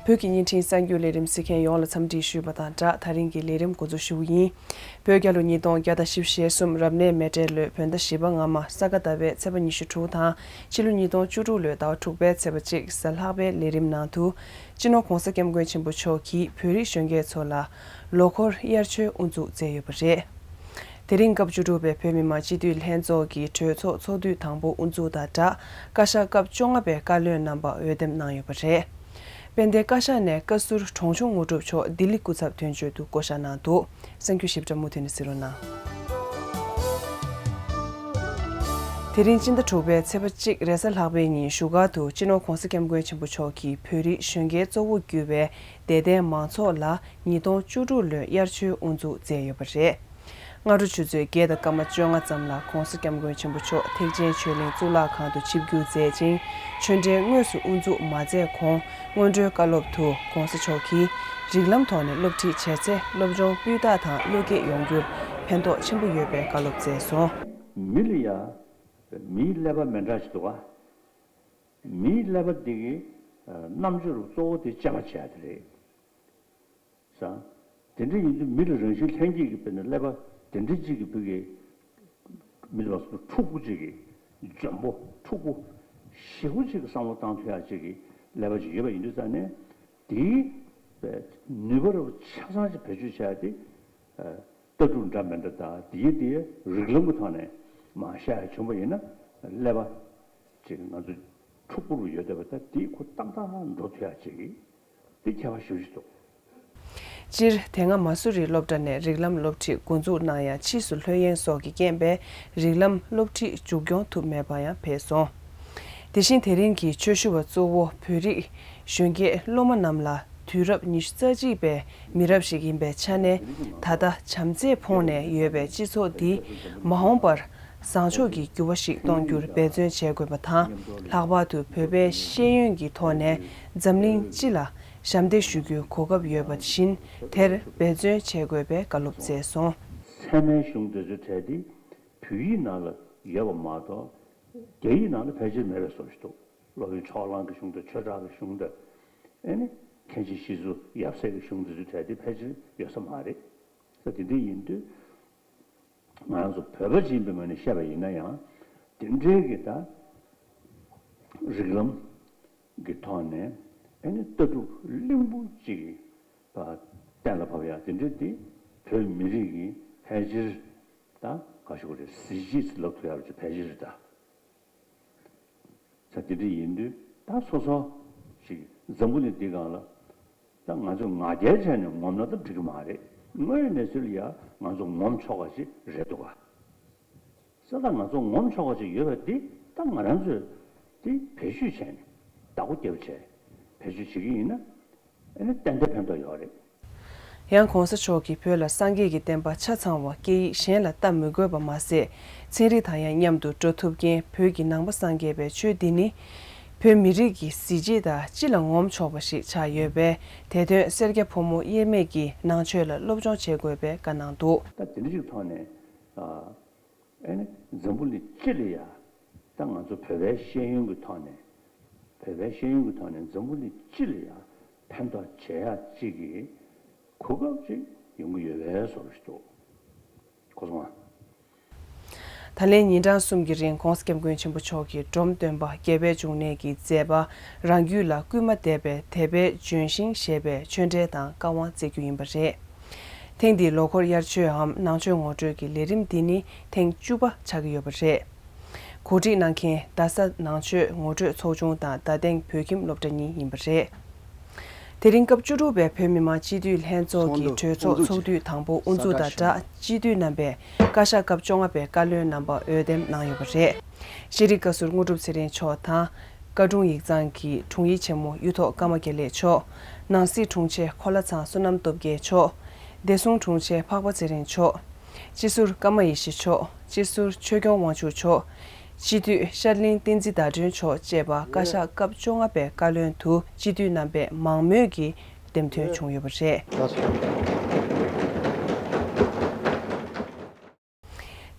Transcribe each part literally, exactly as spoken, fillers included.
བོད་ཀྱི་བརྙན་འཕྲིན་གསར་འགྱུར་ལས་རིམ་གཟིགས་མཁན་ཡོངས་ལ་འཚམས་འདྲི་ཞུས་པ་དང་སྦྲགས། ད་རིང་གི་ལས་རིམ་འགོ་འཛུགས་ཞུ་གི་ཡིན། བོད་རྒྱལ་ལོ་ཉིས་སྟོང་བརྒྱ་དང་བཞི་བཅུ་ཞེ་གསུམ་རབ་གནས་མེ་སྤྲེལ་ལོའི་བོད་ཟླ་བཞི་པ་སྔ་མ་ས་ག་ཟླ་བའི་ཚེས་པ་ཉི་ཤུ་དྲུག་དང་། ཕྱི་ལོ་ཉིས་སྟོང་བཅུ་དྲུག་ལོའི་ཟླ་བ་དྲུག་པའི་ཚེས་པ་གཅིག་གཟའ་ལྷག་པའི་ལས་རིམ་ནང་དུ། སྤྱི་ནོར་༧གོང་ས་༧སྐྱབས་མགོན་ཆེན་པོ་མཆོག་གིས་བོད་རིགས་གཞོན་སྐྱེས་ཚོ་ལ་ལོ་འཁོར་དབྱར་ཆོས་དབུ་འཛུགས་མཛད་ཡོད་པ་རེད། དེ་རིང་སྐབས་བཅུ་དྲུག་པའི་བོད་མི་མང་སྤྱི་འཐུས་ལྷན་ཚོགས་ཀྱི་གྲོས་ཚོགས་ཚོགས་དུས་དང་པོ་དབུ་འཛུགས་དང་སྦྲགས། བཀའ་ཤག་སྐབས་བཅོ་ལྔ་པའི་བཀའ་བློན་རྣམ་པ་འོས་འདེམས་གནང་ཡོད་པ་རེད། དཔལ་ལྡན་བཀའ་ཤག་ནས་བཀའ་ཟུར་གྲོང་ཆུང་དངོས་གྲུབ་མཆོག་ལྡི་ལི་སྐུ་ཚབ་དོན་གཅོད་དུ་བསྐོ་བཞག་གནང་འདུག་གསར་འགྱུར་ཞིབ་ཕྲ་མུ་མཐུད་ནས་གཟིགས་རོགས་གནང་། དེ་རིང་སྤྱི་ཟླ་དྲུག་པའི་ཚེས་པ་གཅིག་རེས་གཟའ་ལྷག་པའི་ཉིན་བཞུགས་སྒར་དུ་སྤྱི་ནོར་༧གོང་ས་༧སྐྱབས་མགོན་ཆེན་པོ་མཆོག་གིས་བོད་རིགས་གཞོན་སྐྱེས་གཙོ་བོ་གྱུར་པའི་དད་ལྡན་མང་ཚོགས་ལ་ཉིས་སྟོང་བཅུ་དྲུག་ལོའི་དབྱར་ཆོས་དབུ་འཛུགས་མཛད་ཡོད་པ་རེད། སྔ་དྲོ་ཆུ་ཚོད་བརྒྱད་དང་སྐར་མ་བཅོ་ལྔ་ཙམ་ལ་༧གོང་ས་༧སྐྱབས་མགོན་ཆེན་པོ་མཆོག་ཐེག་ཆེན་ཆོས་གླིང་གཙུག་ལག་ཁང་དུ་ཆིབས་བསྒྱུར་མཛད་ཅིང་། ཆོས་འབྲེལ་དངོས་སུ་དབུ་འཛུགས་མ་མཛད་གོང་། སྔོན་འགྲོའི་བཀའ་སློབ་ཏུ་༧གོང་ས་མཆོག་གིས་རིགས་ལམ་ཐོག་ནས་སློབ་ཁྲིད་བྱས་ཚེ་སློབ་སྦྱོང་སྤུས་དག་དང་བློ་སྐྱེད་ཡོང་རྒྱུར་ཕན་ཐོགས་ཆེན་པོ་ཡོད་པའི་བཀའ་སློབ་སྩལ་སོང་། མི་ལ་ཡ་མིའི་ཀླད་པ་མི་འདྲ་ཞིག་འདུག་ག་མིའི་ཀླད་པ་འདི་གི་རྣམ་དཔྱོད་གཙོ་བོ་དེ་དཔྱད་པ་བྱས་ཏེ་རེད། ས། དེ་འདྲ་ཡིན་དུས་མི་ལ་རང་བཞིན་ལྷན་སྐྱེས་ཀྱི་དཔེར་ན་ཀླད་པ་དེ་འདྲ་གཅིག་གི་བུ་གི་མི་ལ་སོགས་ཕྲུ་གུ་གཅིག་གི་འཇོན་པོ་ཕྲུ་གུ་ཞེ་པོ་གཅིག་གི་བསམ་བློ་བཏང་ཐུབ་ཡག་གཅིག་གི་ཀླད་པ་ཅིག་ཡོད་པ་ཡིན་དུས་ཙང་ནས་དེའི་ནུས་པ་རུ་ཆ་ཚང་ཅིག་བེད་སྤྱོད་བྱ་ཡག་དེ་ལྟ་གྲུབ་འདྲ་མི་འདྲ་དང་དེའི་དེའི་རིགས་ལམ་གྱི་ཐོག་ནས་མ་བཤད་ཡག་བྱུང་པ་ཡིན་ན་ཀླད་པ་ཅིག་ང་ཚོ་ཕྲུ་གུ་རུ་ཡོད་བསྡད་པ་ད་དེའི་ཁོ་ཏག་ཏག་འགྲོ་ཐུབ་ཡག་ཅིག་འདི་ཁྱད་པར་ཞེ་པོ་ཅིག་འདུག་སྤྱིར་དེ་སྔ་མ་སུ་རི་སློབ་གྲྭ་ནས་རིགས་ལམ་སློབ་ཁྲིད་འགོ་འཛུགས་གནང་ཡང་ཕྱིས་སུ་ལྷོད་གཡེང་སོགས་ཀྱི་རྐྱེན་པས་རིགས་ལམ་སློབ་ཁྲིད་མཇུག་སྐྱོང་ཐུབ་མེད་པ་ཡང་འཕེལ་སོང་། དེ་བཞིན་དེ་རིང་གི་ཆོས་ཞུ་བ་གཙོ་བོ་བོད་རིགས་གཞོན་སྐྱེས་སློབ་མ་རྣམས་ལ་དུས་རབས་ཉི་ཤུ་རྩ་གཅིག་པའི་མི་རབས་ཤིག་ཡིན་པའི་ཆ་ནས་ད་ལྟ་བྱམས་བརྩེས་ཕོངས་ནས་ཡོད་པའི་སྤྱི་ཚོགས་འདི་མ་འོངས་པར་བཟང་ཕྱོགས་ཀྱི་འགྱུར་བ་ཞིག་གཏོང་རྒྱུར་འབད་བརྩོན་བྱེད་དགོས་པ་དང་། ལྷག་པར་དུ་བོད་པའི་ཤེས་ཡོན་གྱི་ཐོག་ནས་འཛམ་གླིང་སྤྱི་ལ་ཞབས་འདེགས་ཞུ་རྒྱུའི་གོ་སྐབས་ཡོད་པ་བཞིན་དེར་འབད་བརྩོན་བྱེད་དགོས་པའི་བཀའ་སློབ་སྩལ་སོང་། ཚད་མའི་གཞུང་དེ་ཚོའི་གྲས་དེ་བོད་ཡིག་ནང་ལ་ཡོད་པ་མ་གཏོགས་རྒྱ་ཡིག་ནང་ལ་ཕལ་ཆེར་མེད་པའི་བཟོ་ཞིག་འདུག་སློབ་དཔོན་ཕྱོགས་གླང་གི་གཞུང་དང་ཆོས་གྲགས་ཀྱི་གཞུང་དང་། ཨེ་ནི་མཁན་ཆེན་ཞི་འཚོ་ཡབ་སྲས་ཀྱི་གཞུང་དེ་ཚོའི་གྲས་དེ་ཕལ་ཆེར་ཡོད་ས་མ་རེད། ས་དེ་འདྲ་ཡིན་དུས། ང་རང་ཚོ་བོད་པ་ཅིག་ཡིན་པའི་ངོས་ནས་བཤད་པ་ཡིན་ན་ཡང་དེ་འདྲའི་གི་ད་རིགས་ལམ་གི་ཐོག་ནས་ཨེ་ནི་ལྟ་གྲུབ་བརླིང་པོ་ཅིག་གི་གཏན་ལ་ཕབ་ཡག་དེ་འདྲའི་དེ་བོད་མི་རིགས་ཀྱི་ཕལ་ཆེར་ད་ག་ཞུ་དགོས་རེད། གཟི་བརྗིད་ལབ་ཐུབ་ཡག་ཅིག་ཕལ་ཆེར་རེད་ད། ས་དེ་འདྲ་ཡིན་དུས་ད་སོ་སོ་ཞིག་འཛམ་བུ་གླིང་འདི་སྒང་ལ་ད་ང་ཚོས་ང་རྒྱལ་བྱས་ནས་ངོམ་ན་ད་འགྲིག་གི་མ་རེད། དངོས་ཡོད་གནས་ཚུལ་ལ་ཡ་ང་ཚོ་ངོམ་ཆོག་པ་ཞིག་རེད་འདུག་ག་ས་ད་ང་ཚོ་ངོམ་ཆོག་པ་ཞིག་ཡོད་པ་འདི་ད་ང་རང་ཚོས་དེ་བེད་སྤྱོད་བྱས་ནས་བདག་པོ་རྒྱབ་བྱས་བེད་སྤྱོད་བྱེད་ཀྱི་ཡིན་ན་ཨ་ནི་ཏན་ཏན་ཕན་ཐོགས་ཡོད་རེད། ཡང་གོང་ས་མཆོག་གིས་བོད་ལ་སངས་རྒྱས་ཀྱི་བསྟན་པ་ཆ་ཚང་བ་སྐད་ཡིག་གཞན་ལ་བལྟ་མི་དགོས་པ་མ་ཟད། ཚན་རིག་དང་ཡང་མཉམ་དུ་འགྲོ་ཐུབ་མཁན་བོད་ཀྱི་ནང་པ་སངས་རྒྱས་པའི་ཆོས་འདི་ནི། བོད་མི་རིགས་ཀྱི་གཟི་བརྗིད་དང་སྤྱི་ལ་ངོམ་ཆོག་པ་ཞིག་ཆགས་ཡོད་པས། དེ་དོན་སེར་སྐྱ་ཕོ་མོ་དབྱེར་མེད་ཀྱིས་ནང་ཆོས་ལ་སློབ་སྦྱོང་བྱེད་དགོས་པའི་བཀའ་གནང་འདུག་ད་དེ་འདྲ་ཞིག་ཐོག་ནས། ཨ་ནི་འཛམ་བུ་གླིང་སྤྱི་ལ་ཡ། ད་ང་ཚོ་བོད་པའི་ཤེས་ཡོན་གྱི་ཐོག་ནས། བོད་པའི་ཤེས་ཡོན་གྱི་ཐོག་ནས་འཛམ་བུ་གླིང་སྤྱི་ལ་ཡ་ཕན་ཐོགས་བྱེད་ཡག་ཅིག་གི་གོ་སྐབས་ཅིག་ཡོང་གི་ཡོད་པའི་བཟོ་འདྲ་ཞིག་འདུག་གོ་སོང་ང་། ད་ལན་ཉིན་གྲངས་གསུམ་གྱི་རིང་༧གོང་ས་༧སྐྱབས་མགོན་ཆེན་པོ་མཆོག་གིས་འབྲོམ་སྟོན་པ་དགེ་བའི་འབྱུང་གནས་ཀྱི་མཛད་པ་རང་རྒྱུད་ལ་སྐུལ་མ་འདེབས་པའི་དད་པས་ལྗོན་ཤིང་ཞེས་པའི་ཆོས་འབྲེལ་དང་བཀའ་དབང་སྩལ་རྒྱུ་ཡིན་པ་རེད། ཐེངས་འདིའི་ལོ་འཁོར་དབྱར་ཆོས་འམ་ནང་ཆོས་ངོ་སྤྲོད་ཀྱི་ལས་རིམ་འདི་ནི་ཐེངས་བཅུ་པ་ཆགས་ཀྱི་ཡོད་པ་རེད། གོ་སྒྲིག་གནང་མཁན་རྡ་ས་ནང་ཆོས་ངོ་སྤྲོད་ཚོགས་ཆུང་དང་རྡ་སྟེང་བོད་ཁྱིམ་སློབ་གྲྭ་གཉིས་ཡིན་པ་རེད། དེ་རིང་སྐབས་བཅུ་དྲུག་པའི་བོད་མི་མང་སྤྱི་འཐུས་ལྷན་ཚོགས་ཀྱི་གྲོས་ཚོགས་ཚོགས་དུས་དང་པོ་དབུ་འཛུགས་དང་སྦྲགས་སྤྱི་འཐུས་རྣམ་པས་བཀའ་ཤག་སྐབས་བཅོ་ལྔ་པའི་བཀའ་བློན་རྣམ་པ་འོས་འདེམས་གནང་ཡོད་པ་རེད། ཤེས་རིག་བཀའ་ཟུར་དངོས་གྲུབ་ཚེ་རིང་མཆོག་དང་། བཀའ་དྲུང་ཡིག་ཚང་གི་དྲུང་ཡིག་ཆེན་མོ་གཡུ་ཐོག་ཀརྨ་དགེ་ལེགས་མཆོག་ནང་སྲིད་དྲུང་ཆེ་འཁོར་ལྷ་ཚང་བསོད་ནམས་སྟོབས་རྒྱལ་མཆོག་བདེ་སྲུང་དྲུང་ཆེ་འཕགས་པ་ཚེ་རིང་མཆོག་སྤྱི་ཟུར་ཀརྨ་ཡེ་ཤེས་མཆོག་སྤྱི་ཟུར་ཆོས་སྐྱོང་དབང་ཕྱུག་མཆོག་སྤྱི་འཐུས་ཤར་གླིང་བསྟན་འཛིན་ཟླ་སྒྲོན་མཆོག་བཅས་པ་བཀའ་ཤག་སྐབས་བཅོ་ལྔ་པའི་བཀའ་བློན་དུ་སྤྱི་འཐུས་རྣམ་པས་མང་མོས་ཀྱིས་འདེམས་ཐོན་བྱུང་ཡོད་པ་རེད།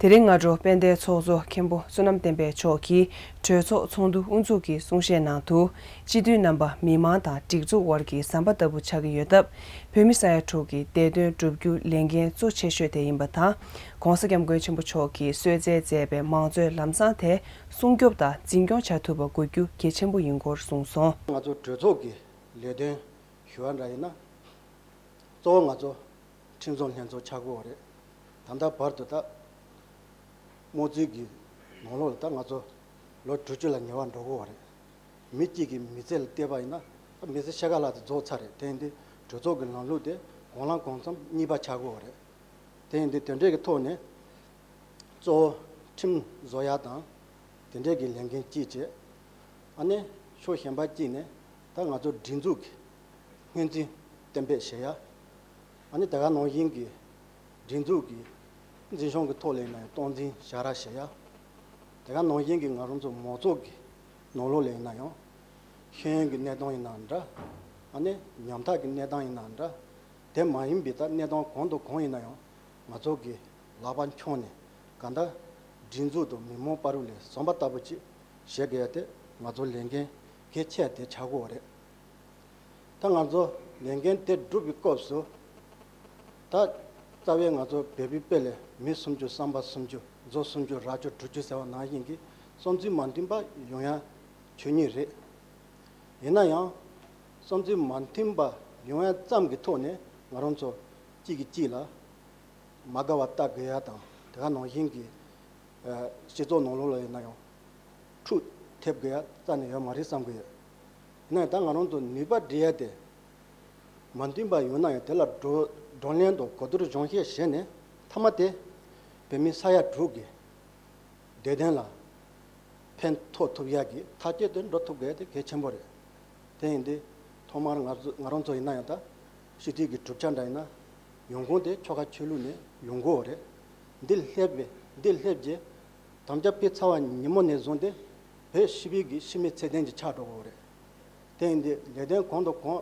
དེ་རིང་སྔ་དྲོ་དཔལ་ལྡན་ཚོགས་གཙོ་མཁན་པོ་བསོད་ནམས་བསྟན་འཕེལ་མཆོག་གིས་གྲོས་ཚོགས་ཚོགས་འདུ་དབུ་འཛུགས་ཀྱིས་གསུང་བཤད་གནང་དུས། སྤྱི་འཐུས་རྣམ་པ་མི་མང་དང་སྒྲིག་འཛུགས་དབར་གྱི་ཟམ་པ་ལྟ་བུ་ཆགས་ཀྱི་ཡོད་སྟབས། བོད་མི་ས་ཡ་དྲུག་གི་བདེ་དོན་བསྒྲུབ་རྒྱུ་ལས་འགན་གཙོ་ཆེ་ཤོས་དེ་ཡིན་པ་དང་། ྋགོང་ས་ྋསྐྱབས་མགོན་ཆེན་པོ་མཆོག་གིས་གསོལ་སྩལ་མཛད་པའི་མང་གཙོའི་ལམ་བཟང་དེ་སྲུང་སྐྱོབ་དང་འཛིན་སྐྱོང་བྱ་ཐུབ་པ་དགོས་རྒྱུ་གལ་ཆེན་པོ་ཡིན་སྐོར་གསུངས་སོང་། ང་ཚོ་གྲོས་ཚོགས་ཀྱི་ལས་དོན་ཞུ་བ་འདྲ་ཡིན་ན། གཙོ་བོ་ང་ཚོ་ཁྲིམས་བཟོ་ལྷན་ཚོགས་ཆགས་ཀྱི་ཡོད་རེད། ད་ལྟ་བར་དུ་ད་དམངས་གཙོའི་གི་ནང་ལོགས་ལ་ད་ང་ཚོ་ལོ་དྲུག་ཅུ་ལ་ཉེ་བ་འགྲོ་གི་ཡོད་རེད། མི་གཅིག་གི་མི་ཚེ་ལ་བལྟས་པ་ཡིན་ན་ད་མི་ཚེ་ཕྱེད་ཀ་ལྷག་ཙམ་རྫོགས་ཚར་རེད། དེ་ཡིན་དུས་གྲོས་ཚོགས་ཀྱི་ལམ་ལུགས་དེ་གང་ལ་གང་འཚམ་གཉིས་པ་ཆགས་ཀྱི་ཡོད་རེད། དེ་ཡིན་དུས་དེ་འདྲའི་གི་ཐོག་ནས་གཙོ་བོ་ཁྲིམས་བཟོ་ཡ་དང་དེ་འདྲའི་གི་ལས་འགན་གཅིག་བྱས། ཨ་ནི་ཕྱོགས་གཞན་པ་གཅིག་ནས་ད་ང་ཚོ་སྒྲིག་འཛུགས་ཀྱི་སྔོན་རྩིས་གཏན་འབེབས་བྱེད་ཡ། ཨ་ནི་དེ་ག་ནང་བཞིན་གྱི་སྒྲིག་འཛུགས་ཀྱི་འཛིན་སྐྱོང་གི་ཐོག་ལ་ཡིན་ན་ཡང་སྟངས་འཛིན་བྱ་ར་བྱེད་ཡ། དེ་ག་ནང་བཞིན་གྱི་ང་རང་ཚོ་མང་ཚོགས་ཀྱི་ནང་ལོགས་ལ་ཡིན་ན་ཡང་ཤེས་ཡོན་གྱི་གནས་སྟངས་ཡིན་ན་འདྲ། ཨ་ནི་ཉམ་ཐག་གི་གནས་སྟངས་ཡིན་ན་འདྲ། དེ་མ་ཡིན་པའི་ད་གནས་སྟངས་གང་དང་གང་ཡིན་ན་ཡང་ང་ཚོ་གི་ལག་པ་འཁྱོངས་ནས་གང་ལྟར་སྒྲིག་འཛུགས་དང་མི་མང་བར་ལ་ཟམ་པ་ལྟ་བུ་ཅིག་བྱེད་དགོས་ཡ་དེ་ང་ཚོ་ལས་འགན་གལ་ཆེ་དེ་ཆགས་ཀྱི་ཡོད་རེད། ད་ང་ཚོ་ལས་འགན་དེ་སྒྲུབ་པའི་སྐབས་སུ། ད་རྩ་བའི་ང་ཚོ་བོད་པའི་དཔེ་ལ་མི་སུམ་ཅུ་བསམ་པ་སུམ་ཅུ་མཛོ་སུམ་ཅུ་རྭ་ཅོ་དྲུག་ཅུ་ཟེར་བ་ནང་བཞིན་གྱི་བསམ་ཚུལ་མ་མཐུན་པ་ཡོང་ཡ་ཆོས་ཉིད་རེད། ཡིན་ན་ཡང་བསམ་ཚུལ་མ་མཐུན་པ་ཡོང་ཡ་ཙམ་གྱི་ཐོག་ནས་ང་རང་ཚོ་གཅིག་གིས་གཅིག་ལ་མ་དགའ་བ་ལྟ་དགོས་ཡ་དང་དེ་ག་ནང་བཞིན་གྱི་སྤྱི་ཚོགས་ནང་ལོགས་ལ་ཡིན་ན་ཡང་འཁྲུག་ཐེབས་དགོས་ཡ་རྩ་ནས་ཡོད་མ་རེད་བསམ་གི་ཡོད། ཡིན་ན་ཡང་ད་ང་རང་ཚོ་ནུས་པ་སྒྲིལ་ཡ་དེ་མ་མཐུན་པ་ཡོད་ན་ཡང་དེ་ལ་བགྲོ་བགྲོ་གླེང་དང་གོ་བསྡུར་སྦྱོང་བཤད་བྱས་ནས་མཐའ་མ་དེ་བོད་མི་ས་ཡ་དྲུག་གི་བདེ་དོན་ལ་ཕན་ཐོགས་ཐུབ་ཡ་གི་ཐག་གཅོད་དེ་འགྲོ་ཐུབ་དགོས་ཡ་དེ་གལ་ཆེན་པོ་རེད། དེ་ཡིན་དུས་ཐོག་མར་ང་ཚོ་ང་རང་ཚོ་ཡིན་ན་ཡང་ད་སྤྱི་འཐུས་ཀྱི་གྲུབ་ཆ་འདྲ་ཡིན་ན་ཡོང་ཁུངས་དེ་ཆོལ་ཁ་ཆོས་ལུགས་ནས་ཡོང་གི་ཡོད་རེད། འདི་སླེབས་པས་འདི་སླེབས་རྗེས་དམ་བཅའ་ཕུལ་ཚར་བ་ཉིན་མོ་ནས་བཟུང་སྟེ་བོད་སྤྱི་པའི་གི་སྤྱི་མི་ཚད་ལྡན་ཅིག་ཆགས་འགྲོ་གི་ཡོད་རེད། དེ་ཡིན་དུས་ལས་དོན་གང་དང་གང་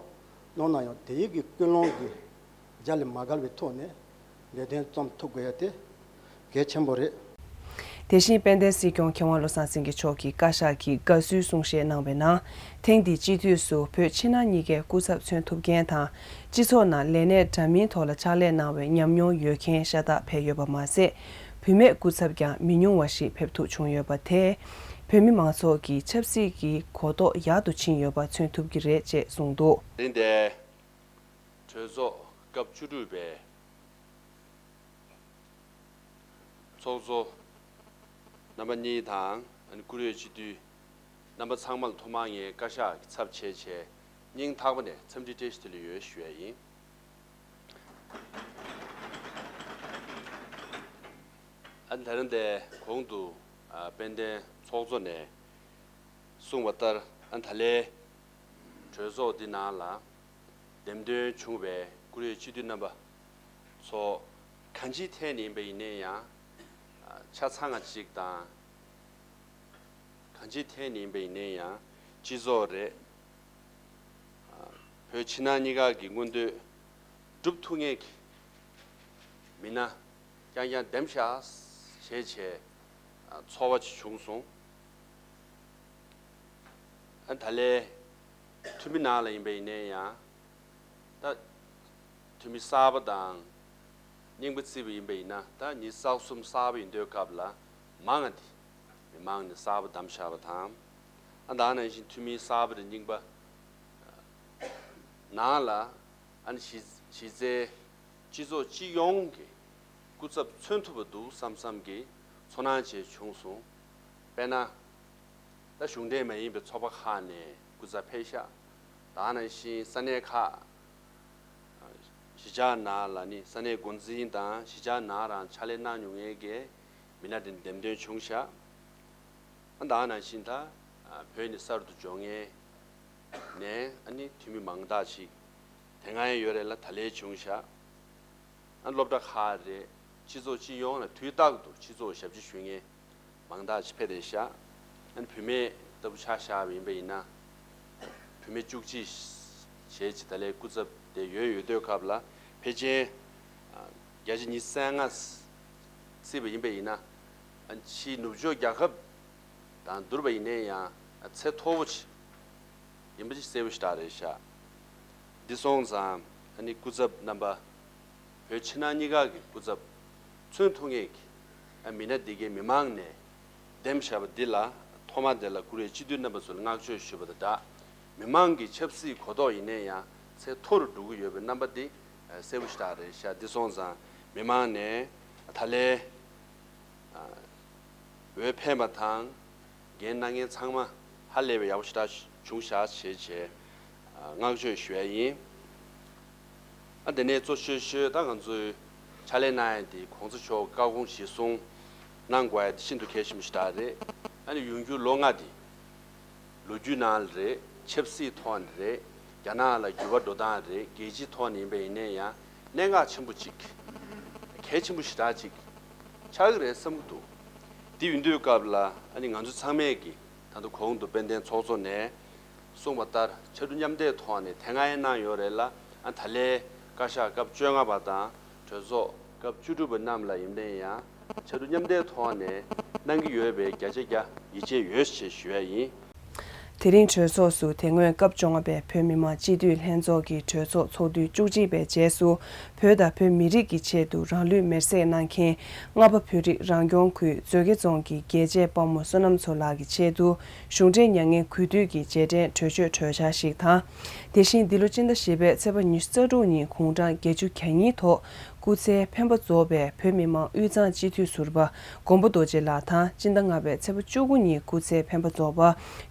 གནང་ན་ཡང་དེ་ཡི་གི་ཀུན་སློང་གི་རྒྱ་ལས་མ་བརྒལ་བའི་ཐོག་ནས་ལས་དོན་རྩོམ་ཐུབ་དགོས་ཡ་དེ་གལ་ཆེན་པོ་རེད། དེ་བཞིན་དཔལ་ལྡན་སྲིད་སྐྱོང་མཁས་དབང་བློ་བཟང་སེང་གེ་མཆོག་གིས་བཀའ་ཤག་གི་དགའ་བསུའི་གསུང་བཤད་གནང་བའི་ནང་། ཐེངས་འདིའི་སྤྱི་འཐུས་སུ་བོད་ཕྱི་ནང་གཉིས་ཀའི་སྐུ་ཚབ་མཚོན་ཐུབ་མཁན་དང་། སྤྱི་ཚོགས་ནང་ལས་གནས་འདྲ་མིན་ཐོག་ལ་ཕྱག་ལས་གནང་བའི་ཉམས་མྱོང་ཡོད་མཁན་ཤ་སྟག་ཕེབས་ཡོད་པ་མ་ཟད། བུད་མེད་སྐུ་ཚབ་ཀྱང་མི་ཉུང་བ་ཞིག་ཕེབས་ཐུབ་བྱུང་ཡོད་པ་དེས། བོད་མི་མང་ཚོགས་ཀྱི་ཆབ་སྲིད་ཀྱི་གོ་རྟོགས་ཡག་ཏུ་ཕྱིན་ཡོད་པ་མཚོན་ཐུབ་ཀྱི་རེད་ཅེས་གསུངས་འདུག། དེ་འདྲའི་གྲོས་ཚོགས་སྐབས་བཅུ་དྲུག་པའི་ཚོགས་གཙོ་རྣམ་པ་གཉིས་དང་། ཨ་ནི་བཀུར་འོས་སྤྱི་འཐུས་རྣམ་པ་ཚང་མ་ལ་ཐོག་མར་ངས་བཀའ་ཤག་གི་ཚབ་བྱས་བྱས་སྙིང་ཐག་པ་ནས་འཚམས་འདྲི་བཀྲ་ཤིས་བདེ་ལེགས་ཡོད་ཞུ་ཡ་ཡིན། ཨ་ནི་ད་རིང་འདིར་གོང་དུ་ཨ་དཔལ་ལྡན་ཚོགས་གཙོ་ནས་གསུངས་པ་ལྟར། ཨ་ནི་ད་ལན་གྲོས་ཚོགས་འདི་ནང་ལ་འདེམས་ཐོན་བྱུང་བའི་བཀུར་འོས་སྤྱི་འཐུས་རྣམ་པ་ཚོ་གང་ཅིའི་ཐད་ནས་ཡིན་པ་ཡིན་ནའི་ཡང་། ཨ་ཆ་ཚང་བ་ཅིག་དང་། གང་ཅིའི་ཐད་ནས་ཡིན་པ་ཡིན་ནའི་ཡང་སྤྱི་ཚོགས་རེད། ཨ་བོད་ཕྱི་ནང་གཉིས་ཀ་གི་མངོན་འདོད་སྒྲུབ་ཐུབ་མཁན་གྱི་མི་སྣ་རྐྱང་རྐྱང་འདེམས་ཤག་ཞེས་བྱས་ཨ་ཚོར་བ་ཅིག་བྱུང་སོང་། ཨ་ད་ལན་འཐུས་མི་ནང་ལ་ཡིན་པ་ཡིན་ནའི་ཡང་། ད་འཐུས་མི་གསར་པ་དང་རྙིང་པ་བརྩིས་པ་ཡིན་པ་ཡིན་ན། ད་ཉི་ཤུ་རྩ་གསུམ་གསར་པ་ཡིན་དུས་སྐབས་ལ་མང་ང་དེ་མི་མང་ནས་གསར་པ་བདམས་བཞག་པ་དང་། ཨ་ད་ནང་བཞིན་འཐུས་མི་གསར་པ་དང་རྙིང་པ་ནང་ལ་ཨ་ནི་གཞི་གཞི་རྩའི་སྤྱི་ཚོགས་སྤྱི་ཡོངས་ཀྱི་སྐུ་ཚབ་མཚོན་ཐུབ་པ་འདུག་བསམ་བསམ་གྱི་ཚོར་སྣང་ཅིག་བྱུང་སོང་། དཔེར་ན། ད་གཞུང་འབྲེལ་མ་ཡིན་པའི་ཚོགས་པ་ཁག་ནས་སྐུ་ཚབ་ཕེབས་ཤག། ད་ནང་བཞིན་ས་གནས་ཁག་གཞིས་ཆགས་ནང་ལ་ནི་ས་གནས་འགོ་འཛིན་དང་གཞིས་ཆགས་ནང་རང་ཕྱག་ལས་གནང་མྱོང་མཁན་གྱི་མི་སྣ་དེ་འདེམས་ཐོན་བྱུང་ཤག། ཨ་ད་ནང་བཞིན་ད་བོད་ནས་གསར་དུ་འབྱོར་མཁན་ནས་ཨ་ནི་འཐུས་མི་མང་དག་ཅིག་དེ་སྔ་ཡང་ཡོད་རེད་ལ་ད་ལན་བྱུང་ཤག། ཨ་སློབ་གྲྭ་ཁག་རེད། སྤྱི་ཚོགས་སྤྱི་ཡོངས་ལ་དུས་རྟག་ཏུ་སྤྱི་ཚོགས་ཞབས་ཕྱི་ཞུ་མཁན་མང་དག་ཅིག་ཕེབས་བསྡད་ཤག། ཨ་ནི་བུད་མེད་ལྟ་བུ་ཆ་བཞག་པ་ཡིན་པ་ཡིན་ན། བུད་མེད་བཅུ་གཅིག་ཞེ་གཅིག་ད་ལན་སྐུ་ཚབ་དེ་ཡོད་ཡོད་དུས་སྐབས་ལ་ཕལ་ཆེར་ཨ་བརྒྱ་ཆ་ཉི་ཤུ་རྩ་ལྔ་བརྩིས་པ་ཡིན་པ་ཡིན་ན། ཕྱིའི་ནུབ་ཕྱོགས་རྒྱལ་ཁབ་དང་བསྡུར་བ་ཡིན་ན་ཡང་ཚད་མཐོ་བོ་ཅིག་ཡིན་པ་ཅིག་གསལ་པོ་ཞེ་དྲག་རེད་ཤག་འདི་སོང་ཙང་ཨ་ནི་སྐུ་ཚབ་རྣམ་པ། བོད་ཕྱི་ནང་གཉིས་ཀ་གི་སྐུ་ཚབ། མཚོན་ཐུབ་མཁན་གྱི་མི་སྣ་འདི་གའི་མི་མང་ནས་འདེམས་བཞག་པ་འདི་ལ་ཐོག་མ་དེ་ལ་བཀུར་འོས་སྤྱི་འཐུས་རྣམ་པ་ཚོ་ལ་བསྔགས་བརྗོད་ཞུ་བ་དང་སྦྲགས། མི་མང་གི་ཆབ་སྲིད་གོ་རྟོགས་ཡིན་ན་ཡང་ཚད་མཐོ་རུ་འགྲོ་གི་ཡོད་པའི་རྣམ་པ་འདི་གསལ་པོ་ཞེ་དྲག་རེད་ཤག་འདི་སོང་ཙང་མི་མང་ནས་ད་ལན། འོས་འཕེན་པ་དང་འགན་གནང་མཁན་ཚང་མ་ཧ་ལས་པའི་ཡག་པོ་ཞེ་དྲག་བྱུང་ཤག་བྱས་བྱས་བསྔགས་བརྗོད་ཞུ་ཡ་ཡིན། ཨ་དེ་ནས་གཙོ་ཆེ་ཤོས་ད་ང་ཚོའི་ཕྱག་ལས་གནང་ཡ་དེ་གོང་ས་མཆོག་བཀའ་དགོངས་གཞིར་བཟུང་གནང་དགོས་ཡ་དེ་ཤིན་ཏུ་གལ་ཆེན་པོ་ཞེ་དྲག་རེད། ཨ་ནི་ཡོང་རྒྱུའི་ལོ་ལྔ་དེ། ལོ་རྒྱུས་ནང་ལ་རེད། ཆབ་སྲིད་ཐོག་ནས་རེད། རྒྱ་ནག་ལ་འགྱུར་བ་འགྲོ་སྟངས་རེད། རྒྱལ་སྤྱིའི་ཐོག་ནས་ཡིན་པ་ཡིན་ན་ཡང་གནད་འགག་ཆེན་པོ་གཅིག་གལ་ཆེན་པོ་ཞེ་དྲག་ཅིག་ཆགས་ཀྱི་རེད་བསམ་གྱི་འདུག་དེ་ཡིན་དུས་སྐབས་ལ་ཨ་ནི་ང་ཚོ་ཚང་མས་ཀྱི་ད་ལྟ་གོང་དུ་དཔལ་ལྡན་ཚོགས་གཙོ་ནས་གསུངས་པ་ལྟར་ཕྱར་གྲུ་མཉམ་འདེགས་ཐོག་ནས་དེ་སྔ་ཡང་གནང་ཡོད་རེད་ལ། ཨ་ད་ལན་བཀའ་ཤག་སྐབས་བཅོ་ལྔ་པ་དང་གྲོས་ཚོགས་སྐབས་བཅུ་དྲུག་པ་རྣམས་ལ་ཡིན་ནའི་ཡང་ཕྱར་གྲུ་མཉམ་འདེགས་ཐོག་ནས་གནང་གི་ཡོད་པས་བརྒྱ་ཆ་བརྒྱ་ཡིད་ཆེས་ཡོད་ཅེས་ཞུ་ཡ་ཡིན། དེ་རིང་གྲོས་ཚོགས་སུ་དེ་སྔོན་སྐབས་བཅོ་ལྔ་པའི་བོད་མི་མང་སྤྱི་འཐུས་ལྷན་ཚོགས་ཀྱི་གྲོས་ཚོགས་ཚོགས་དུས་བཅུ་གཅིག་པའི་རྗེས་སུ་བོད་དང་བོད་མི་རིགས་ཀྱི་ཆེད་དུ་རང་ལུས་མེར་སྲེག་གནང་མཁན་རྔ་པ་བོད་རིགས་རང་སྐྱོང་ཁུལ་མཛོད་དགེ་རྫོང་གི་རྒྱལ་གཅེས་དཔའ་མོ་བསོད་ནམས་མཚོ་ལགས་ཀྱི་ཆེད་དུ་གཞུང་འབྲེལ་མྱ་ངན་གུས་འདུད་ཀྱི་རྗེས་དྲན་གྲོས་ཆོད་གྲོས་འཆར་ཞིག་དང་། དེ་བཞིན་འདི་ལོ་སྤྱི་ཟླ་བཞི་པའི་ཚེས་པ་ཉི་ཤུ་རྩ་དྲུག་ཉིན་དགུང་གྲངས་བརྒྱད་ཅུ་གྱ་གཉིས་ཐོག་སྐུ་ཚེ་འཕེན་པ་རྫོགས་པའི་བོད་མི་མང་དབུས་གཙང་སྤྱི་འཐུས་ཟུར་པ་མགོན་པོ་རྡོ་རྗེ་ལགས་དང་སྤྱི་ཟླ་ལྔ་པའི་ཚེས་པ་བཅུ་དགུ་ཉིན་སྐུ་ཚེ་འཕེན་པ་རྫོགས་པ་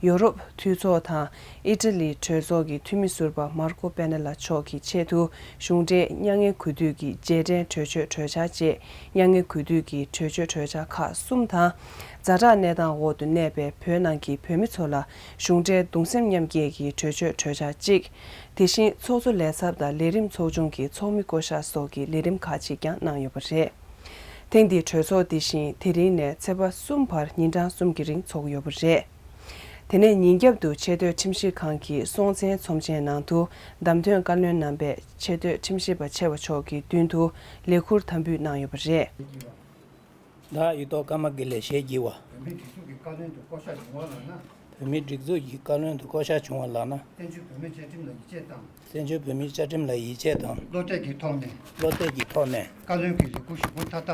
ཡོ་རོབ་འཐུས་ཚོགས་དང་ཨི་ཊ་ལིའི་གྲོས་ཚོགས་ཀྱི་འཐུས་མི་ཟུར་པ་མར་ཀོ་པེ་ན་ལ་མཆོག་གི་ཆེད་དུ་གཞུང་འབྲེལ་མྱ་ངན་གུས་འདུད་ཀྱི་རྗེས་དྲན་གྲོས་ཆོད་གྲོས་འཆར་བཅས་མྱ་ངན་གུས་འདུད་ཀྱི་གྲོས་ཆོད་གྲོས་འཆར་ཁག་གསུམ་དང་། ཛ་དྲག་གནས་སྟངས་འོག་ཏུ་གནས་པའི་བོད་ནང་གི་བོད་མི་ཚོ་ལ་གཞུང་འབྲེལ་གདུང་སེམས་མཉམ་སྐྱེད་ཀྱི་གྲོས་ཆོད་གྲོས་འཆར་གཅིག་དེ་བཞིན་ཚོགས་གཙོ་ལས་ཚབ་དང་ལས་རིམ་ཚོགས་ཆུང་གི་ཚོགས་མི་བསྐོ་གཞག་སོགས་ཀྱི་ལས་རིམ་ཁག་ཅིག་ཀྱང་གནང་ཡོད་པ་རེད། ཐེངས་འདིའི་གྲོས་ཚོགས་འདི་བཞིན་དེ་རིང་ནས་ཚེས་པ་གསུམ་བར་ཉིན་གྲངས་གསུམ་གྱི་རིང་འཚོགས་ཡོད་པ་རེད། དེ་ནས་ཉིན་རྒྱབ་ཏུ་ཆེས་མཐོའི་ཁྲིམས་ཞིབ་ཁང་གི་སྲོང་བཙན་ཚོམས་ཆེན་ནང་དུ་བདམས་ཐོན་བཀའ་བློན་རྣམ་པས་ཆེས་མཐོའི་ཁྲིམས་ཞིབ་པ་ཆེ་བ་མཆོག་གི་མདུན་དུ་ལས་ཁུར་དམ་འབུལ་གནང་ཡོད་པ་རེད། བདག་ཡིག་ཐོག་ཀརྨ་དགེ་ལེགས་ཞེས་བགྱི་བ། བོད་མིའི་སྒྲིག་འཛུགས་ཀྱི་བཀའ་བློན་དུ་བསྐོ་གཞག་བྱུང་བ་ལགས་ན། བོད་མིའི་སྒྲིག་འཛུགས་ཀྱི་བཀའ་བློན་དུ་བསྐོ་གཞག་བྱུང་བ་ལགས་ན། བཙན་བྱོལ་བོད་མིའི་བཅའ་ཁྲིམས་ལ་ཡིད་ཆེས་དང་། བཙན་བྱོལ་བོད་མིའི་བཅའ་ཁྲིམས་ལ་ཡིད་ཆེས་དང་། བློ་གཏད་ཀྱི་ཐོག་ནས། བློ་གཏད་ཀྱི་ཐོག་ནས། བཀའ་བློན་གྱི་ལས་འཁུར་ཞུ་སྒོ་མཐའ་དག་བཀའ་བློན་གྱི་ལས་འཁུར་ཞུ་སྒོ་མཐའ་དག་བཅའ་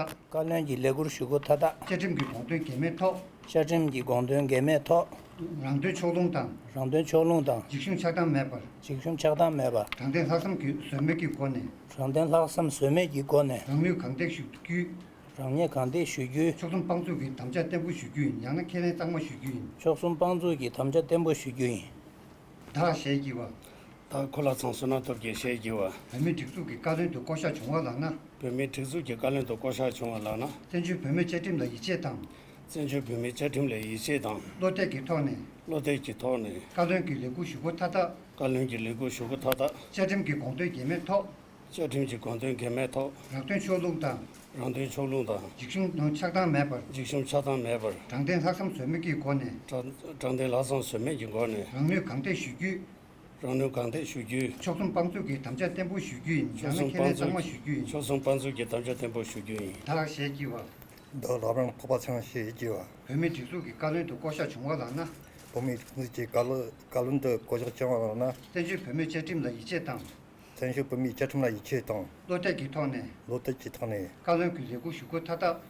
ཁྲིམས་ཀྱི་དགོངས་དོན་འགལ་མེད་ཐོག་བཅའ་ཁྲིམས་ཀྱི་དགོངས་དོན་འགལ་མེད་ཐོག་རང་དོན་ཕྱོགས་ལྷུང་དང་། རང་དོན་ཕྱོགས་ལྷུང་དང་། འཇིགས་ཞུམ་ཆགས་སྡང་མེད་པར། འཇིགས་ཞུམ་ཆགས་སྡང་མེད་པར། དྲང་བདེན་ལྷག་བསམ་གྱི་ཟོལ་མེད་ཀྱི་སྒོ་ནས། དྲང་བདེན་ལྷག་བསམ་ཟོལ་མེད་ཀྱི་སྒོ་ནས། རང་ནུས་གང་ཐེག་ཞུ་རྒྱུའི། རང་ནུས་གང་ཐེག་ཞུ་རྒྱུའི། ཆོལ་གསུམ་དཔང་བཙུགས་ཀྱི་དམ་བཅའ་བརྟན་པོ་ཞུ་རྒྱུ་ཡིན། ཡང་ན་ཁས་ལེན་གཙང་མ་ཞུ་རྒྱུ་ཡིན། ཆོལ་གསུམ་དཔང་བཙུགས་ཀྱི་དམ་བཅའ་བརྟན་པོ་ཞུ་རྒྱུ་ཡིན། བདག་ཞེས་བགྱི་བ། བདག་ཁོ་ལ་ཚང་བསོད་ནམས་སྟོབས་རྒྱས་ཞེས་བགྱི་བ། བོད་མིའི་སྒྲིག་འཛུགས་ཀྱི་བཀའ་བློན་དུ་བསྐོ་གཞག་བྱུང་བ་ལགས་ན། བོད་མིའི་སྒྲིག་འཛུགས་ཀྱི་བཀའ་བློན་དུ་བསྐོ་གཞག་བྱུང་བ་ལགས་ན། བཙན་བྱོལ་བོད་མིའི་བཅའ་ཁྲིམས་ལ་ཡིད་ཆེས་དང་། བཙན་བྱོལ་བོད་མིའི་བཅའ་ཁྲིམས་ལ་ཡིད་ཆེས་དང་། བློ་གཏད་ཀྱི་ཐོག་ནས། བློ་གཏད་ཀྱི་ཐོག་ནས། བཀའ་བློན་གྱི་ལས་འཁུར་ཞུ་སྒོ་མཐའ་དག་བཀའ་བློན་གྱི་ལས་འཁུར་ཞུ་སྒོ་མཐའ་དག་བཅའ་ཁྲིམས་ཀྱི་དགོངས་དོན་འགལ་མེད་ཐོག་བཅའ་ཁྲིམས་ཀྱི་དགོངས་དོན་འགལ་མེད་ཐོག་རང་དོན་ཕྱོགས་ལྷུང་དང་། རང་དོན་ཕྱོགས་ལྷུང་དང་། འཇིགས་ཞུམ་ཆགས་སྡང་མེད་པར། འཇིགས་ཞུམ་ཆགས་སྡང་མེད་པར། དྲང་བདེན་ལྷག་བསམ་ཟོལ་མེད་ཀྱི་སྒོ་ནས། དྲང་དྲང་བདེན་ལྷག་བསམ་ཟོལ་མེད་ཀྱི་སྒོ་ནས། རང་ནུས་གང་ཐེག་ཞུ་རྒྱུའི། རང་ནུས་གང་ཐེག་ཞུ་རྒྱུའི། ཆོལ་གསུམ་དཔང་བཙུགས་ཀྱི་དམ་བཅའ་བརྟན་པོ་ཞུ་རྒྱུ་ཡིན། ཆོལ་ཡང་ན་གསུམ་ཁས་ལེན་དཔང་གཙང་མ་བཙུགས། ཞུ་རྒྱུ་ཡིན། ཆོལ་གསུམ་དཔང་གཙང་གི་དམ་བཅའ་བརྟན་པོ་ཞུ་རྒྱུ་ཡིན། བདག་ཞེས་བགྱི་བ། བདག་ལག་པར་ཕོག་པ་ཚང་ཞེས་བགྱི་བ། བོད་མིའི་སྒྲིག་འཛུགས་ཀྱི་བཀའ་བློན་དུ་བསྐོ་གཞག་བྱུང་བ་ལགས་ན། བོད་མིའི་སྒྲིག་འཛུགས་ཀྱི་བཀའ་བློན་བཀའ་བློན་དུ་བསྐོ་གཞག་བྱུང་བ་ལགས་ན། བཙན་བྱོལ་བོད་མིའི་བཅའ་ཁྲིམས་ལ་ཡིད་ཆེས་དང་། བཙན་བྱོལ་བོད་མིའི་བཅའ་ཁྲིམས་ལ་ཡིད་ཆེས་དང་། བློ་གཏད་ཀྱི་ཐོག་ནས། བློ་གཏད་ཀྱི་ཐོག་ནས། བཀའ་བློན་གྱི་ལས་འཁུར་ཞུ་སྒོ་མཐའ་དག་བཀའ་བློན་གྱི་ལས་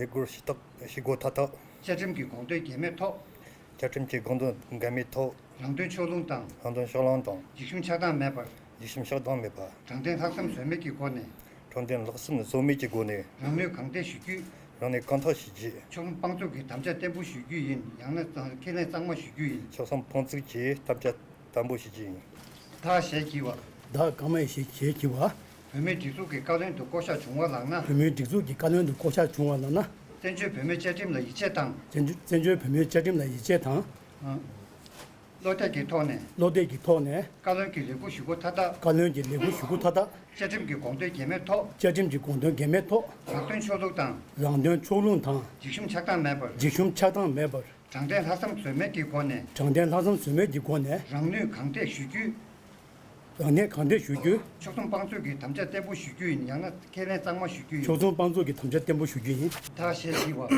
འཁུར་ཞུ་ཐག་ཞུ་སྒོ་མཐའ་དག་བཅའ་ཁྲིམས་ཀྱི་དགོངས་དོན་འགལ་མེད་ཐོག་བཅའ་ཁྲིམས་ཀྱི་དགོངས་དོན་འགལ་མེད་ཐོག་རང་དོན་ཕྱོགས་ལྷུང་དང་། རང་དོན་ཕྱོགས་ལྷུང་དང་། འཇིགས་ཞུམ་ཆགས་སྡང་མེད་པར། འཇིགས་ཞུམ་ཆགས་སྡང་མེད་པར། དྲང་བདེན་ལྷག་བསམ་ཟོལ་མེད་ཀྱི་སྒོ་ནས། དྲང་བདེན་ལྷག་བསམ་ཟོལ་མེད་ཀྱི་སྒོ་ནས། རང་ནུས་གང་ཐེག་ཞུ་རྒྱུ། རང་ནུས་གང་ཐེག་ཞུ་རྒྱུ། ཆོལ་གསུམ་དཔང་བཙུགས་ཀྱི་དམ་བཅའ་བརྟན་པོ་ཞུ་རྒྱུ་ཡིན། ཡང་ན་ཁས་ལེན་གཙང་མ་ཞུ་རྒྱུ་ཡིན། ཆོལ་གསུམ་དཔང་བཙུགས་ཀྱི་དམ་བཅའ་བརྟན་པོ་ཞུ་རྒྱུ་ཡིན། བདག་ཞེས་བགྱི་བ། བདག་ཀརྨ་ཞེས་ཞེས་བགྱི་བ། བོད་མིའི་སྒྲིག་འཛུགས་ཀྱི་བཀའ་བློན་དུ་བསྐོ་གཞག་བྱུང་བ་ལགས་ན། བོད་མིའི་སྒྲིག་འཛུགས་ཀྱི་བཀའ་བློན་དུ་བསྐོ་གཞག་བྱུང་བ་ལགས་ན། བཙན་བྱོལ་བོད་མིའི་བཅའ་ཁྲིམས་ལ་ཡིད་ཆེས་དང་། བཙན་བཙན་བྱོལ་བོད་མིའི་བཅའ་ཁྲིམས་ལ་ཡིད་ཆེས་དང་། ཨ། བློ་གཏད་ཀྱི་ཐོག་ནས། བློ་གཏད་ཀྱི་ཐོག་ནས། བཀའ་བློན་གྱི་ལས་འཁུར་ཞུ་སྒོ་མཐའ་དག་བཀའ་བློན་གྱི་ལས་འཁུར་ཞུ་སྒོ་མཐའ་དག་བཅའ་ཁྲིམས་ཀྱི་དགོངས་དོན་འགལ་མེད་ཐོག་བཅའ་ཁྲིམས་ཀྱི་དགོངས་དོན་འགལ་མེད་ཐོག་རང་དོན་ཕྱོགས་ལྷུང་དང་། རང་དོན་ཕྱོགས་ལྷུང་དང་། འཇིགས་ཞུམ་ཆགས་སྡང་མེད་པར། འཇིགས་ཞུམ་ཆགས་སྡང་མེད་པར། དྲང་བདེན་ལྷག་བསམ་ཟོལ་མེད་ཀྱི་སྒོ་ནས། དྲང་བདེན་ལྷག་བསམ་ཟོལ་མེད་ཀྱི་སྒོ་ནས། རང་ནུས་གང་ཐེག་ཞུ་རྒྱུའི། ཡང་ནས་གང་ཐད་ཞུ་རྒྱུ། ཕྱོགས་མཚུངས་དཔང་བཙུགས་ཀྱི་དམ་བཅའ་བརྟན་པོ་ཞུ་རྒྱུ་ཡིན། ཡང་ན་ཁས་ལེན་གཙང་མ་ཞུ་རྒྱུ་ཡིན། ཕྱོགས་མཚུངས་དཔང་བཙུགས་ཀྱི་དམ་བཅའ་བརྟན་པོ་ཞུ་རྒྱུ་ཡིན། བདག་ཞལ་བགྱི་བ།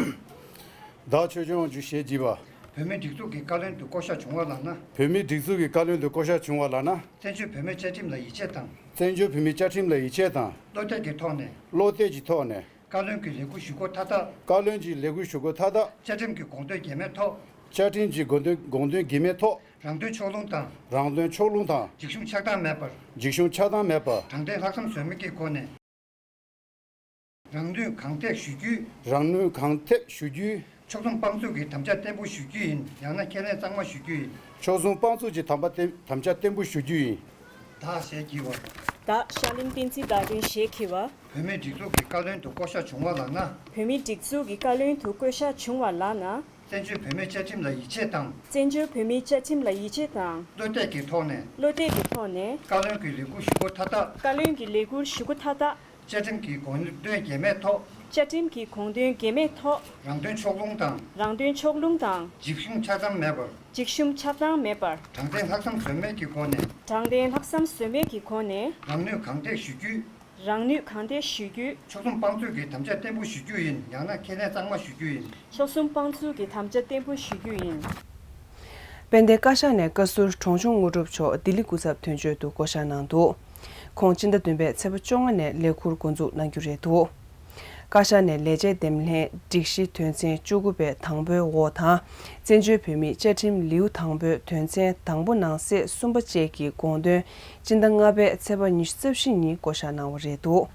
བདག་ཆོས་སྐྱོང་དབང་ཕྱུག་ཞལ་བགྱི་བ། བོད་མིའི་སྒྲིག་འཛུགས་ཀྱི་བཀའ་བློན་དུ་བསྐོ་གཞག་བྱུང་བ་ལགས་ན། བོད་མིའི་སྒྲིག་འཛུགས་ཀྱི་བཀའ་བློན་དུ་བསྐོ་གཞག་བྱུང་བ་ལགས་ན། བཙན་བྱོལ་བོད་མིའི་བཅའ་ཁྲིམས་ལ་ཡིད་ཆེས་དང་། བཙན་བྱོལ་བོད་མིའི་བཅའ་ཁྲིམས་ལ་ཡིད་ཆེས་དང་། བློ་གཏད་ཀྱི་ཐོག་ནས། བློ་གཏད་ཀྱི་ཐོག་ནས། བཀའ་བློན་གྱི་ལས་འཁུར་ཞུ་སྒོ་མཐའ་དག་བཀའ་བློན་གྱི་ལས་འཁུར་ཞུ་སྒོ་མཐའ་དག་བཅའ་ཁྲིམས་ཀྱི་དགོངས་དོན་འགལ་མེད་ཐོག་བཅའ་ཁྲིམས་ཀྱི་དགོངས་དོན་དགོངས་དོན་འགལ་མེད་ཐོག་རང་དོན་ཕྱོགས་ལྷུང་དང་། རང་དོན་ཕྱོགས་ལྷུང་དང་། འཇིགས་ཞུམ་ཆགས་སྡང་མེད་པར། འཇིགས་ཞུམ་ཆགས་སྡང་མེད་པར། དྲང་བདེན་ལྷག་བསམ་ཟོལ་མེད་ཀྱི་སྒོ་ནས། རང་ནུས་གང་ཐད་ཞུ་རྒྱུའི། རང་ནུས་གང་ཐད་ཞུ་རྒྱུའི། ཕྱོགས་མཚུངས་དཔང་བཙུགས་ཀྱི་དམ་བཅའ་བརྟན་པོ་ཞུ་རྒྱུ་ཡིན། ཡང་ན་ཁས་ལེན་གཙང་མ་ཞུ་རྒྱུ་ཡིན། ཕྱོགས་མཚུངས་དཔང་བཙུགས་ཀྱི་དམ་པ་བརྟན་དམ་བཅའ་བརྟན་པོ་ཞུ་རྒྱུ་ཡིན། བདག་ཞལ་བགྱི་བ། བདག་ཤར་གླིང་བསྟན་འཛིན་ཟླ་སྒྲོན་ཞལ་བགྱི་བ། བོད་མིའི་སྒྲིག་འཛུགས་ཀྱི་བཀའ་བློན་དུ་བསྐོ་གཞག་བྱུང་བ་ལགས་ན། བོད་མིའི་སྒྲིག་འཛུགས་ཀྱི་བཀའ་བློན་དུ་བསྐོ་གཞག་བྱུང་བ་ལགས་ན། བཙན་བྱོལ་བོད་མིའི་བཅའ་ཁྲིམས་ལ་ཡིད་ཆེས་དང་། བཙན་བྱོལ་བོད་མིའི་བཅའ་ཁྲིམས་ལ་ཡིད་ཆེས་དང་། བློ་གཏད་ཀྱི་ཐོག་ནས། བློ་གཏད་ཀྱི་ཐོག་ནས། བཀའ་བློན་གྱི་ལས་འཁུར་ཞུ་སྒོ་མཐའ་དག་བཀའ་བློན་གྱི་ལས་འཁུར་ཞུ་སྒོ་མཐའ་དག་བཅའ་ཁྲིམས་ཀྱི་དགོངས་དོན་འགལ་མེད་ཐོག་བཅའ་ཁྲིམས་ཀྱི་དགོངས་དོན་འགལ་མེད་ཐོག་རང་དོན་ཕྱོགས་ལྷུང་དང་། རང་དོན་ཕྱོགས་ལྷུང་དང་། འཇིགས་ཞུམ་ཆགས་སྡང་མེད་པར། འཇིགས་ཞུམ་ཆགས་སྡང་མེད་པར། དྲང་བདེན་ལྷག་བསམ་ཟོལ་མེད་ཀྱི་སྒོ་ནས། དྲང་བདེན་ལྷག་བསམ་ཟོལ་མེད་ཀྱི་སྒོ་ནས། རང་ནུས་གང་ཐད་ཞུ་རྒྱུའི། རང་ནུས་གང་ཐད་ཞུ་རྒྱུའི། ཕྱོགས་མཚུངས་དཔང་བཙུགས་ཀྱི་དམ་བཅའ་བརྟན་པོ་ཞུ་རྒྱུ་ཡིན། ཡང་ན་ཁས་ལེན་གཙང་མ་ཞུ་རྒྱུ་ཡིན། ཕྱོགས་མཚུངས་དཔང་བཙུགས་ཀྱི་དམ་བཅའ་བརྟན་པོ་ཞུ་རྒྱུ་ཡིན། དཔལ་ལྡན་བཀའ་ཤག་ནས་བཀའ་ཟུར་གྲོང་ཆུང་དངོས་གྲུབ་མཆོག་ལྡི་ལི་སྐུ་ཚབ་དོན་གཅོད་དུ་བསྐོ་གཞག་གནང་འདུག་ཁོང་སྤྱི་ཟླ་བདུན་པའི་ཚེས་པ་བཅོ་ལྔ་ནས་ལས་འཁུར་འགོ་འཛུགས་གནང་རྒྱུ་རེད་འདུག་བཀའ་ཤག་ནས་ལས་བྱེད་འདེམས་ལྷན་སྒྲིག་གཞི་དོན་ཚན་བཅུ་དགུ་པའི་དང་པོའི་འོག་དང་། བཙན་བྱོལ་བོད་མིའི་བཅའ་ཁྲིམས་ལེའུ་དང་པོའི་དོན་ཚན་དང་པོ་ནང་གསེས་གསུམ་པ་བཅས་ཀྱི་དགོངས་དོན་སྤྱི་ཟླ་ལྔ་པའི་ཚེས་པ་ཉི་ཤུ་རྩ་བཞི་ཉིན་བསྐོ་གཞག་གནང་བ་རེད་འདུག་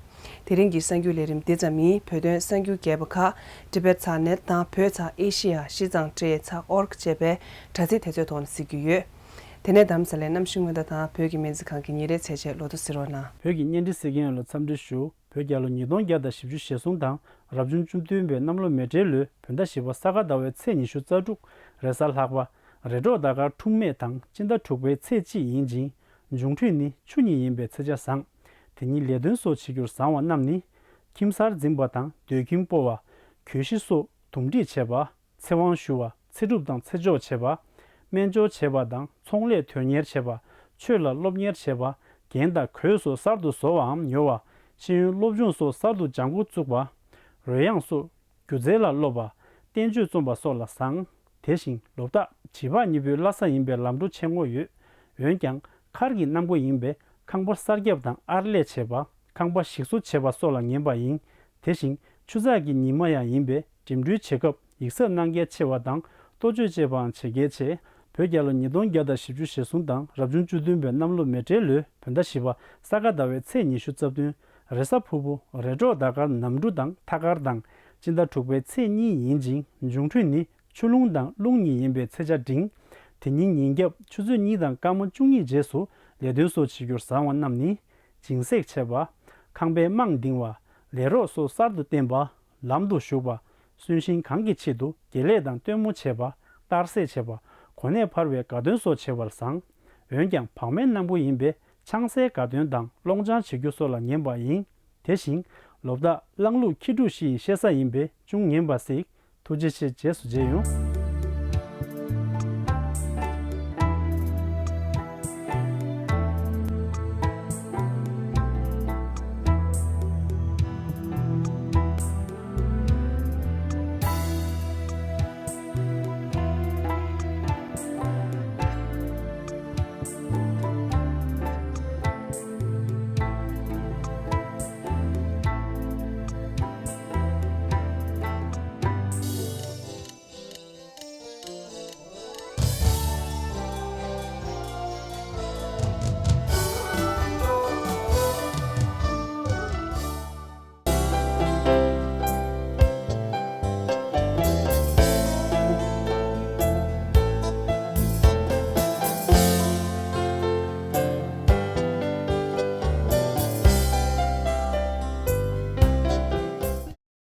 དེ་རིང་གི་གསར་འགྱུར་ལས་རིམ་འདི་ཙམ་ཡིན། བོད་དོན་གསར་འགྱུར་རྒྱས་པ་ཁག་Tibet Satnet དང་བོད་ཚང་Asia ཤིས་ཙང་ཊི་ཨེ་ཚང་ཨོ་རི་ཇི་བཅས་པའི་དྲ་ཚིགས་དེ་ཚོའི་ཐོག་ནས་གཟིགས་རྒྱུ་ཡོད། དེ་ནས་རྡ་རམ་ས་ལའི་གནམ་གཤིས་སྔོན་བརྡ་དང་བོད་ཀྱི་སྨན་རྩིས་ཁང་གི་ཉིན་རེའི་ཚེས་ཆའི་ལོ་ཐོ་གཟིགས་རོགས་གནང་། བོད་ཀྱི་བརྙན་འཕྲིན་གཟིགས་མཁན་ཡོངས་ལ་འཚམས་འདྲི་ཞུ། བོད་རྒྱལ་ལོ་ཉིས་སྟོང་བརྒྱ་དང་བཞི་བཅུ་ཞེ་གསུམ་དང་རབ་བྱུང་བཅུ་བདུན་པའི་གནམ་ལོ་མེ་སྤྲེལ་ལོའི་བོད་ཟླ་བཞི་པ་ས་ག་ཟླ་བའི་ཚེས་ཉི་ཤུ་རྩ་དྲུག་རེས་གཟའ་ལྷག་པ། རེས་འགྲོགས་ཟླ་སྐར་འཁྲུགས་མེད་དང་སྤྱི་ཟླ་དྲུག་པའི་ཚེས་གཅིག་ཡིན་ཅིང་། འབྱུང་འཕྲོད་ནི་ཆུ་ཉིན་ཡིན་པའི་ཚེས་ཆ་བཟང་། དེ་ཉིན་ལས་དོན་སོགས་བྱེད་རྒྱུར་བཟང་བ་རྣམས་ནི། ཁྱིམ་གསར་འཛིན་པ་དང་སྡོད་ཁྱིམ་སྤོ་བ། གྱོད་གཞི་སོགས་དུམ་སྒྲིག་བྱེད་པ། ཚེ་དབང་ཞུ་བ། ཚེ་སྒྲུབ་དང་ཚེ་ཆོག་བྱེད་པ། སྨན་སྦྱོར་བྱེད་པ་དང་ཚོང་ལས་དོན་གཉེར་བྱེད་པ། ཆོས་ལ་སློབ་གཉེར་བྱེད་པ། རྒྱན་དང་གོས་སོགས་གསར་དུ་བཟོ་བའམ་ཉོ་བ། ཤེས་ཡོན་སློབ་སྦྱོང་སོགས་གསར་དུ་སྦྱང་འགོ་བཙུགས་པ། རོལ་དབྱངས་སོགས། སྒྱུ་རྩལ་ལ་སློབ་པ། བསྟན་བཅོས་རྩོམ་པ་སོགས་ལ་བཟང་། དེ་བཞིན་ལོ་རྟགས་བྱིས་པ་གཉིས་པོའི་བླ་གཟའ་ཡིན་པས་ལམ་འགྲོ་ཆེ་ངོ་ཡོད། འོན་ཀྱང་མཁར་གྱི་གནམ་སྒོ་ཡིན་པས་ཁང་པ་གསར་རྒྱབ་དང་ཨར་ལས་བྱེད་པ། ཁང་པ་ཞིག་གསོ་བྱེད་པ་སོགས་ལ་ངན་པ་ཡིན། དེ་བཞིན་ཆུ་ཚགས་ཀྱི་ཉི་མ་ཡང་ཡིན་པས་འགྲིམ་འགྲུལ་བྱེད་སྐབས་ཡིག་ཚགས་གནང་གལ་ཆེ་བ་དང་གཏོ་བཅོས་བྱེད་པའང་བྱེད་གལ་ཆེ། བོད་རྒྱལ་ལོ་ཉིས་སྟོང་བརྒྱ་དང་བཞི་བཅུ་ཞེ་གསུམ་དང་རབ་བྱུང་བཅུ་བདུན་པའི་གནམ་ལོ་མེ་སྤྲེལ་ལོའི་བོད་ཟླ་བཞི་པ་ས་ག་ཟླ་བའི་ཚེས་ཉི་ཤུ་རྩ་བདུན། རེས་གཟའ་ཕུར་བུ། རེས་འགྲོགས་ཟླ་སྐར་ནམ་འབྲུ་དང་ཐ་སྐར་དང་། སྤྱི་ཟླ་དྲུག་པའི་ཚེས་གཉིས་ཡིན་ཅིང་། འབྱུང་འཕྲོད་ནི་ཆུ་རླུང་དང་རླུང་གཉིས་ཡིན་པའི་ཚེས་ཆ་འབྲིང་། དེ་ཉིན་ཉིན་རྒྱབ་ཆུ་ཚོད་གཉིས་དང་སྐར་མ་བཅུ་གཉིས་རྗེས་སུ་ལས་དོན་སོགས་བྱེད་རྒྱུར་བཟང་བ་རྣམས་ནི། སྦྱིན་སྲེག་བྱེད་པ། ཁང་པའི་རྨང་འདིང་བ། ལས་རོགས་སོགས་གསར་དུ་བསྟེན་པ། ལམ་དུ་ཞུགས་པ། གསོན་གཤིན་གང་གི་ཆེད་དུ་དགེ་ལས་དང་སྟོན་མོ་བྱེད་པ། གཏར་སྲེག་བྱེད་པ། གོ་གནས་འཕར་བའི་དགའ་སྟོན་སོགས་བྱེད་པར་བཟང་། འོན་ཀྱང་བག་མེད་གནམ་སྒོ་ཡིན་པས་ཆང་སའི་དགའ་སྟོན་དང་སློང་ཆང་བྱེད་རྒྱུ་སོགས་ལ་ངན་པ་ཡིན། དེ་བཞིན་ལོ་རྟགས་གླང་ལུག་ཁྱི་ཕྲུག་བཞི་ཡི་བཤད་ས་ཡིན་པས་ཅུང་ངན་པ་གཟིགས། ཐུགས་རྗེ་ཆེ། རྗེས་སུ་མཇལ་ཡོང་།